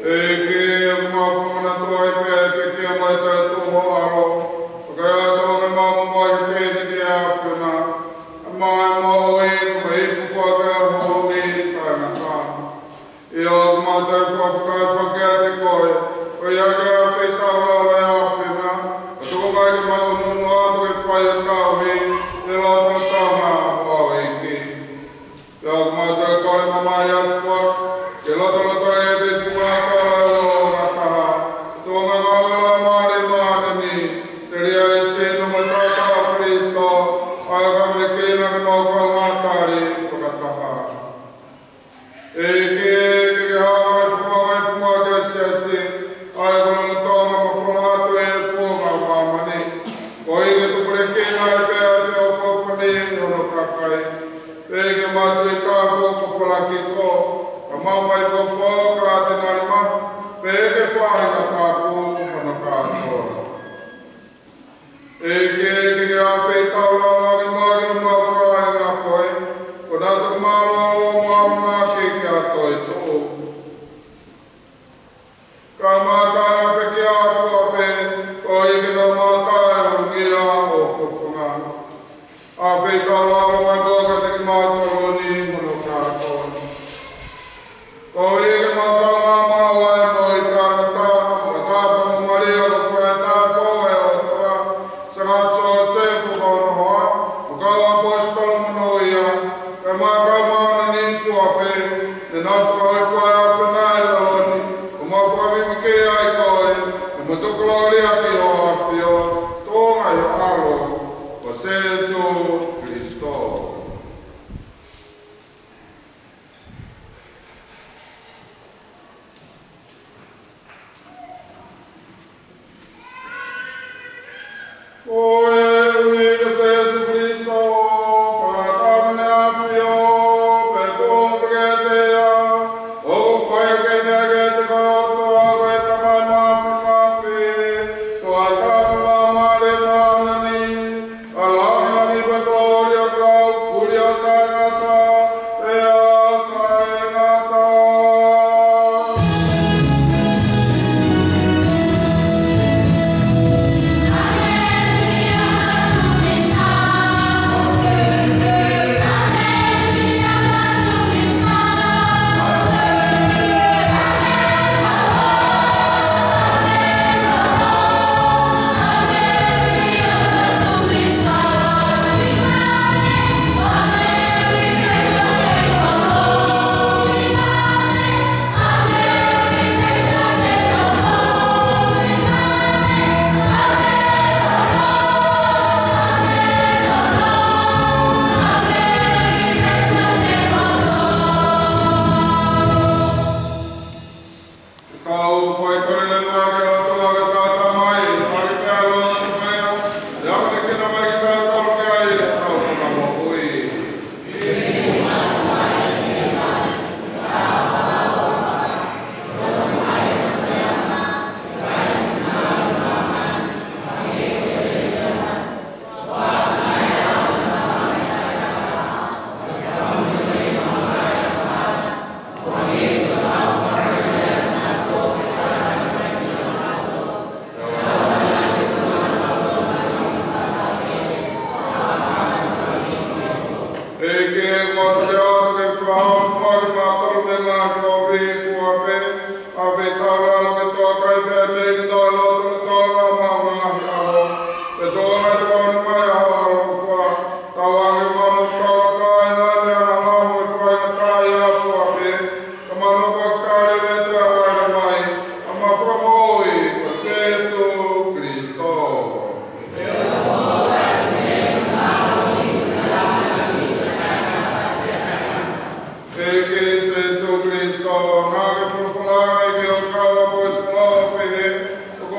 ʻEiki, ʻoku mau fakamanatu ai pē ʻa e pekia mo e toetuʻu ho ʻAlo, ʻo ka ʻi ai ha tōnounou mo e ʻEiki ke ʻafio na, ʻa e moʻui, ko e ipu foki ʻo e moʻui taʻengata. ʻIo, ʻoku mau toe fakafetaʻi foki kiate koe, ko ia ke ʻafeitaulalo ʻa e ʻAfiona, ʻo tuku mai ke mau ʻunuʻunu atu ke fai ʻa e tauhi, ʻi he lotolotonga ʻo e ʻEiki. Pea ʻoku mau toe kole mamahi atu koe, ke lotolotonga ʻi he ʻEiki mo e ʻAlo ʻo e taha, ʻa e Tuʻi mo e Laumālie Māʻoniʻoni, telia ʻi he sino mo e taʻataʻa ʻo Kalaisi, ʻa ia ʻoku ʻamanekina ke mau kau maʻa tali fakataha. ʻEiki, ke ke hanga ʻo foaki ʻa e foaki ʻa e siasi, ʻa ia ʻoku lolotonga mafola atu ʻi he funga ʻo māmani. Koeʻuhi ke tupulekina ai pē ʻa e feʻofoʻofani ʻo hono kakai. Pea ke mau tui tāpuaki ko Falakiko, ka mau mai popo ka ʻAtinalima, pea ke faʻahinga tāpuaki hono kātoa. ʻEiki, ke ke ʻafeitaulalo ʻaki muʻa ʻemau kāinga ko ē, ʻoku nau toki mālōlō mo ʻamanaki ki ha toetuʻu. Ka mau kāinga pekia kotoa pē, koeʻuhi ke nau mamata ʻi he ʻuhinga ʻo e fofonga. ʻAfeitaulalo mai muʻa kiate kimautolu ni mo hono kātoa. Koeʻuhi ke mau kau maʻamaʻa ai mo e tangata, mo e tapa mo Malia ko e faʻē tāupoʻou ʻo e ʻOtua, Sangata Siosefa ko hono hoa, mo e kau ʻaposetolo monūʻia, kae ʻumaʻā e kau māʻoniʻoni kotoa pē, ne nau fakahōifua ʻa e ʻAfiona ʻi lalo ni, ʻo mau fakaviviki ai koe, ke mau tuku kolōlia ki hoʻo ʻAfio, tuʻunga ʻi ho ʻAlo, ko Sēsū Kalaisi. Koeʻuhi ko Sēsū Kalaisi, fakataha mo ʻEne ʻAfio, pea tuʻunga pē kiate ia, ʻoku fai ʻaki ʻene ʻEiki kotoa, ko e Tamai Māfimafi, ko e Tamai Laumālie Māʻoniʻoni, ʻa e lāngilangi mo e kolōlia ʻoku puli ʻo taʻengata, pea taʻengata. Kau fai kole leva ki he ʻOtua ko e Tamai, ʻaki pē ʻa e lotu pea, ʻe akonekina mai kitautolu ki ai hotau Fakamoʻui. ʻEiki, kuo ke ʻoatu ke fakahaofi mai kimautolu mei he ngaahi kovi, fua pē ʻa e feitaulalo ke tōkai pē mei he lotu kotoa ʻo e ngaahi ʻaho. Pea tōkai pē mai ʻa ho ʻaloʻofa, tauange kimautolu ʻo taukaina ʻa e angahala mo e faingataʻa ʻi he ʻaho kotoa pē, ka mau nofo ʻo tali ʻa e taukaina mai ʻa homau Fakamoʻui ko Sēsū Kalaisi. ʻEiki Sēsū Kalaisi, naʻa ke folofola ange ki hoʻo kau ʻaposetolo ʻo pehē, ʻOku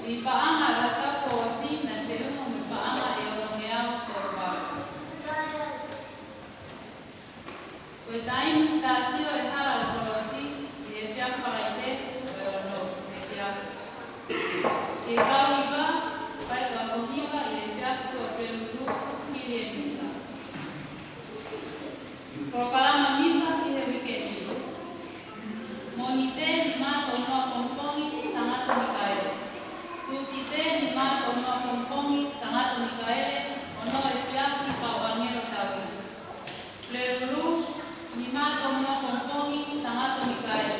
Ko e paʻanga ʻe taha tapu ʻo ʻosi naʻe feʻunga mo e paʻanga ʻe onongeau tolu valu. Ko e taimi sitasio e hala ʻo e kolosi ʻi he efiafi Falaite ʻo e ono efiafi. Ke kau hiva, fai kau hiva ʻi he efiafi ʻo Pelulu, hili e misa. Polokalama misa ki he uike ni. Mōnite, nima tolu noa pongipongi, Sangato Mikaele. Tūsite, nima tolu noa pongipongi, Sangato Mikaele, ono efiafi, kau ʻāngelo tauhi. Pelulu, nima tolu noa pongipongi, Sangato Mikaele.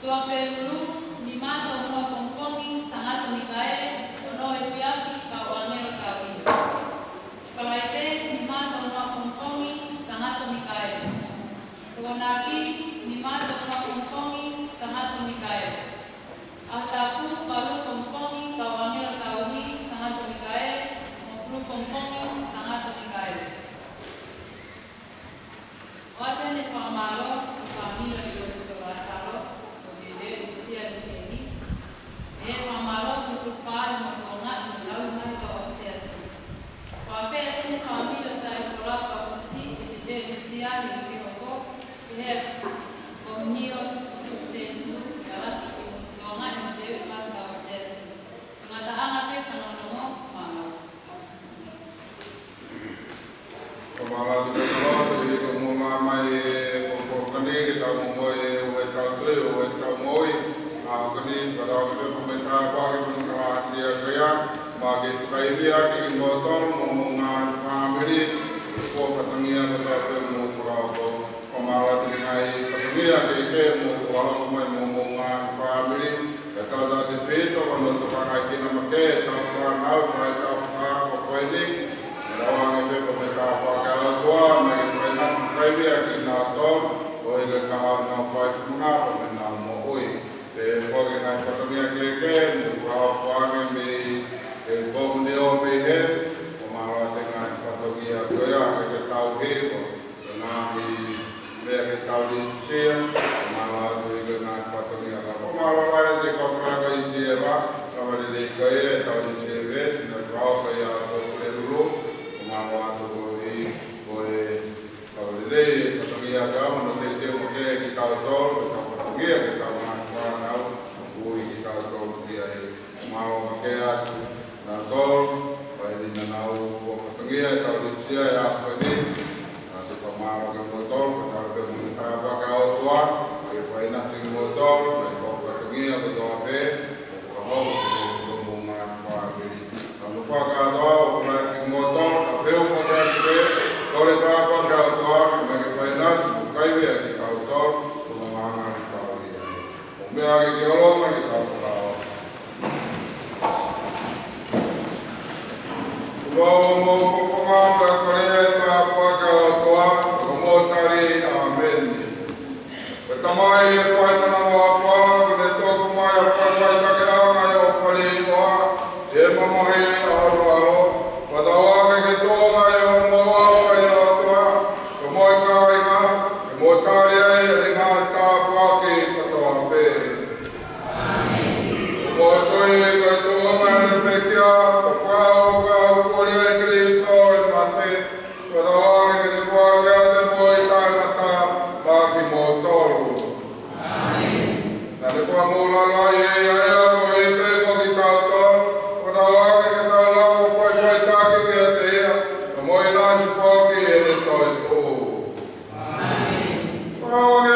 Tuʻapelulu, nima tolu noa pongipongi, Sangato Mikaele, ono efiafi, kau ʻāngelo tauhi. Falaite, nima tolu noa pongipongi, Sangato Mikaele. Tokonaki, nima tolu noa pongipongi, Sangato Mikaele. ʻAho Tapu, valu pongipongi, kau ʻāngelo tauhi, Sangato Mikaele, hongofulu pongipongi, Sangato Mikaele. ʻOatu ʻeni e fakamālō ki he fāmili ʻo e toketā Lāsalo, ʻoku teuteu ʻi he uike ni. ʻE fakamālō ki he tukufakaholo mo e tokangaʻi ʻo e kau mai kau ʻapi siasi. Fakafeʻiloaki ki he fāmili ʻo Taʻifolau Kapusi, ʻoku teuteu ʻi he uike ni, ʻi he hoko, ʻi he komiunio ʻo e Tuʻi Sēsū, ʻi he ʻapi ʻo e tokangaʻi ʻo e kau ʻapi siasi. Ko e ngataʻanga pē e fanongonongo, mālō. Ko e mālō atu ki he toketā, ʻi he kuonga mai e pongipongi ni ke tau momoʻi e ʻaho ʻo e tau tui, ʻaho ʻo e tau moʻui. ʻA ia ko eni, fakataha pē mo e tāpuaki mo e ngaahi ʻasia ko ia, mo e fakaivia kiate kimoutolu mo homou ngaahi fāmili, ko e fatongia kotoa pē mo e fakaʻofoʻofa. Ko e mālō atu ki he ngaahi fatongia kehekehe ʻoku mou fakahoko mai mo homou ngaahi fāmili, kae tautautefito ki hono tokangaʻi kinautolu makehe ʻe he fānau, fai ʻetau fakahoko ko eni. Mo e lava ange pē ko e tāpuaki ʻa e ʻOtua, mo e fakaʻinasi fakaivia kiate kinautolu, koeʻuhi ko e kahaʻu ʻenau fai fungani mo ʻenau moʻui. Pea ko e ngaahi fatongia kehekehe ʻoku mou fakahoko ange mei he komiunio pehē, ko e mālō atu ki he ngaahi fatongia ko ia, ke tau hiva, ko e ngaahi meʻa ke tau liliusia, mālō atu ki he ngaahi fatongia ka. Ko e mālō lahi atu ki he kau faiako ʻi Sieva, kau lelei ko ia ʻetau liliu Sieva, naʻe fakahoko ʻi he ʻaho ko Pelulu, ko e mālō atu koeʻuhi ko e kau lelei e fatongia ka, mo hono teuteu makehe kitautolu, ʻetau fatongia ki heʻetau ngaahi fānau, ʻoku ui kitautolu ki ai. Mālō makehe atu kinautolu, ʻa ia naʻa nau ō ʻo fatongia ʻetau liliusia ʻi he ʻaho ko eni. Naʻa te fakamālō kimoutolu, fakataha pē mo e tāpuaki ʻa e ʻOtua, ke fakaʻinasi kimoutolu, mo e kau fatongia kotoa pē, ʻo fakahoko ki homou ngaahi fāmili. Naʻa mo fakataha ʻo fakaʻinasi kimoutolu, ka feu fakataha pē, kole tāpuaki ʻa e ʻOtua, ke maʻu e fakaʻinasi, mo fakaivia kitautolu, ko e māmani tau ia. ʻO meʻa ke ke ʻolunga ke tau fakahoko. Ko homou fofonga pea kole e tāpuaki ʻa e ʻOtua, ko hoʻomou tali, ʻāmeni. Ko e Tamai ʻe fai mana mo ʻaupito, kuo ne tuku mai ʻa e faʻifaʻitakiʻanga ʻo e ʻofa leʻo, ʻi he mamahi ʻa hono ʻAlo, fakatauange ke tuʻunga ʻi homou ʻofa ʻi he ʻOtua, ko homou kāinga, ke mou tali ai ʻa e ngaahi tāpuaki kotoa pē. Ko e tui ko e tuʻunga ʻene pekia, ko e fakaʻofa, fakaʻofa ʻa Kalaisi ʻi he mate, fakatauange ke ne foaki ʻa e moʻui taʻengata maʻa kimoutolu. Naʻa ne fakamoʻulaloa ʻa e ʻEiki, ko ia pē ko kitautolu, fakatauange ke tau lava ʻo faʻifaʻitaki kiate ia, pea mo ʻinasi foki ʻi heʻene toetuʻu. Fakatauange